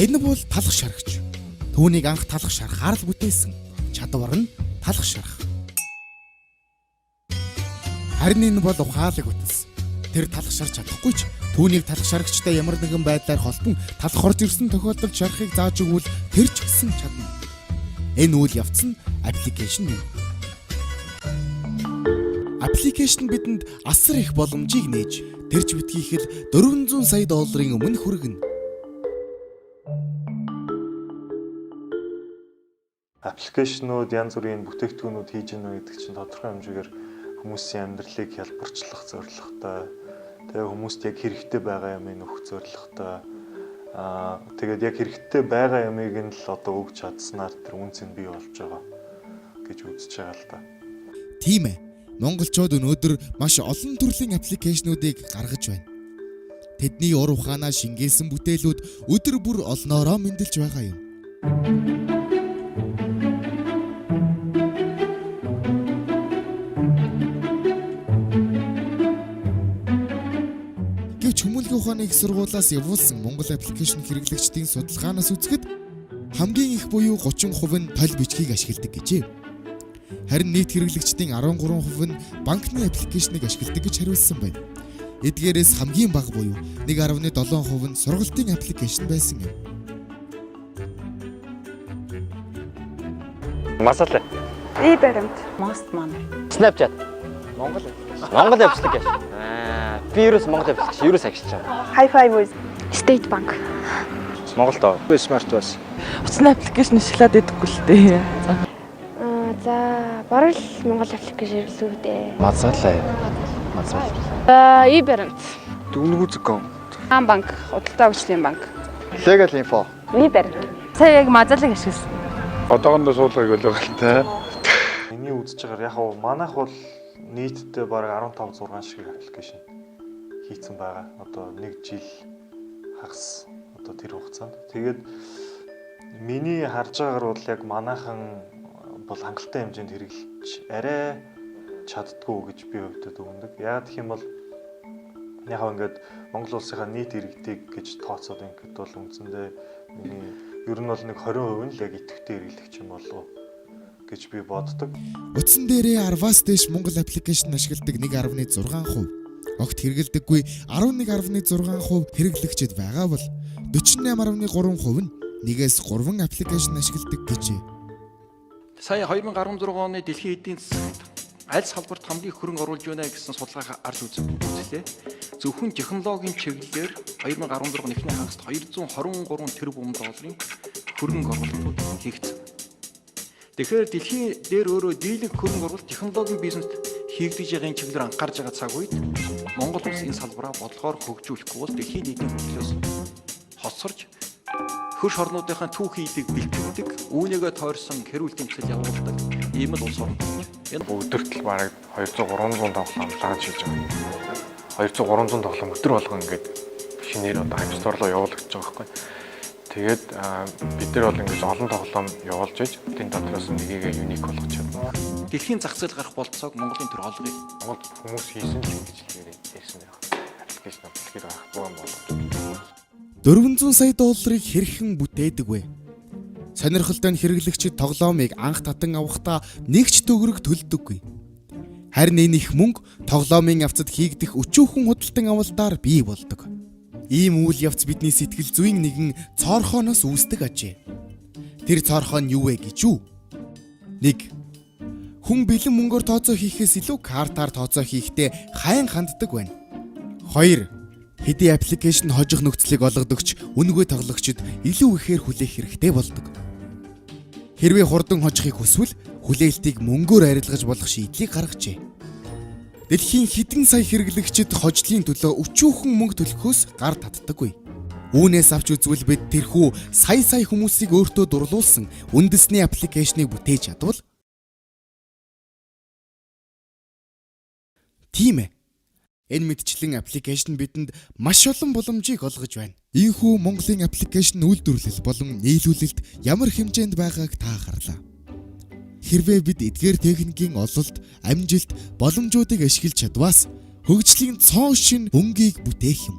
Энэ бол талах шарагч. Түүнийг анх талах шарахаар л бүтээсэн. Чадвар нь талах шарах. Харин энэ бол ухаалаг утас. Тэр талах шарч чадахгүй ч түүнийг талах шарагчтай ямар нэгэн байдлаар холбон талах орж ирсэн тохиолдолд шарахыг зааж өгвөл тэр ч гэсэн чадна. Энэ үйл явц нь application юм. Application бидэнд асар их боломжийг нээж, тэр ч битгий хэл 400 сая долларын өмнө хүргэнэ. Application ууд, янз бүрийн бүтээгдэхүүнүүд хийж гэнэ гэдэг чинь тодорхой хэмжээгээр хүмүүсийн амьдралыг хялбарчлах зорилготой. Тэгээ хүмүүст яг хэрэгтэй байгаа юмыг өгөх зорилготой. Тэгээд яг хэрэгтэй байгаа юмыг нь л одоо өгч чадсанаар тэр үнэ цэн бий болж байгаа гэж үзэж байгаа л да. Тийм ээ. Монголчууд өнөөдөр маш олон төрлийн application уудыг гаргаж байна. Тэдний ур ухаанаа шингээсэн бүтээлүүд өдөр бүр олноороо мэндэлж байгаа юм. Гэвч хүмүүнлэгийн ухааны их сургуулиас явуулсан Монгол application хэрэглэгчдийн судалгаанаас үзэхэд хамгийн их буюу 30% нь толь бичгийг ашигладаг гэжээ. Харин нийт хэрэглэгчдийн 13% нь банкны application ыг ашигладаг гэж хариулсан байна. Эдгээрээс хамгийн бага буюу 1.7% нь сургалтын application байсан юм. Масаалаа. И баримт. Most Money. Snapchat. Монгол. Монгол application. Аа, би ерөөс Монгол application ерөөс ашиглаж байгаа. High Five with State Bank. Монголд Smart бас. Утасны application ашиглаад идэггүй л дээ. Аа, за, бараг л Монгол application хэрэглэв дээ. Мазаалаа. Мазаал. Аа, и баримт. Дүнгүүзгэн. Хаан банк, худалдаа хөгжлийн банк. Legal info. И баримт. Сая яг мазалыг ашигласан. Одоохондоо суулгыг өлөг л та. Миний үзэж байгаагаар яг хав манайх бол нийтдээ бараг 15 6 шиг application хийцэн байгаа. Одоо нэг жил хагас одоо тэр хугацаанд. Тэгээд миний харж байгаагаар бол яг манайхан бол хангалттай хэмжээнд хэрэглэж арай чаддгүй гэж би хувьдад өгдөг. Яг гэх юм бол яг ингээд Монгол улсынхаа нийт иргэдийг гэж тооцоод ингээд бол үндсэндээ миний ер нь бол нэг 20% нь л яг идэвхтэй хэрэглэгч юм болов гэж би боддог. Утсан дээрээ 10-аас дээш Монгол application ашигладаг 1.6%, огт хэрэглэдэггүй 11.6% хэрэглэгчид байгаа бол 48.3% нь нэгээс 3 application ашигладаг гэжээ. Сая 2016 оны дэлхийн эдийн засагт аль салбарт хамгийн их хөрөнгө оруулж байна гэсэн судалгаа гарч үзлээ. Зөвхөн технологийн чиглэлээр 2016 оны эхний хагаст 223 тэрбум долларын хөрөнгө оруулалтууд хийгдсэн. Тэгэхээр дэлхийн дээр өөрөө дийлэнх хөрөнгө оруулалт технологийн бизнест хийгдэж байгаа энэ чиглэлээр анхаарч байгаа цаг үед Монгол улс энэ салбараа бодлогоор хөгжүүлэхгүй бол дэлхийн нийтийн хөгжлөөс хоцорч хөрш орнуудынхаа түүхий эдийг бэлтгэдэг, үүнийгээ тойрсон хэрүүл тэмцэл явуулдаг ийм л улс орн болж. Энэ Өдөрт л бараг 200 300 тоглоом launch хийж байгаа. 200 300 тоглоом өдөр болгон ингээд шинээр одоо App Store руу явуулагдаж байгаа байхгүй. Тэгээд бид нар бол ингээд олон тоглоом явуулж иж тэн дотроос нэгийг unique болгож чадна. Дэлхийн зах зээл гарах болцоог Монголын төр олгоё. Монголд хүмүүс хийсэн л ингэж хэлгээр ярьсан байх. Application дэлхийд гарахгүй юм болов. 400 сая долларыг хэрхэн бүтээдэг вэ? Сонирхолтой нь хэрэглэгчид тоглоомыг анх татан авахдаа нэг ч төгрөг төлдөггүй. Харин энэ их мөнгө тоглоомын явцад хийгдэх өчүүхэн худалдан авалтаар бий болдог. Ийм үйл явц бидний сэтгэл зүйн нэгэн цоорхооноос үүсдэг ажээ. Тэр цоорхоо нь юу вэ гэж үү? 1. Хүн бэлэн мөнгөөр тооцоо хийхээс илүү картаар тооцоо хийхдээ хайн ханддаг байна. 2. Хэдий application хожих нөхцөлийг олгодогч үнэгүй тоглогчид илүү ихээр хүлээх хэрэгтэй болдог. Хэрвээ хурдан хожихыг хүсвэл хүлээлтийг мөнгөөр арилгаж болох шийдлийг гаргажээ. Дэлхийн хэдэн сая хэрэглэгчид хожлын төлөө өчүүхэн мөнгө төлөхөөс гар татдаггүй. Үүнээс авч үзвэл бид тэрхүү сая сая хүмүүсийг өөртөө дурлуулсан үндэсний application ыг бүтээж чадвал, тийм ээ. Энэ мэтчлэн application бидэнд маш олон боломжийг олгож байна. Ийхүү Монголын application үйлдвэрлэл болон нийлүүлэлт ямар хэмжээнд байгааг та харлаа. Хэрвээ бид эдгээр техникийн ололт, амжилт, боломжуудыг ашиглаж чадваас хөгжлийн цоо шинэ өнгийг бүтээх юм.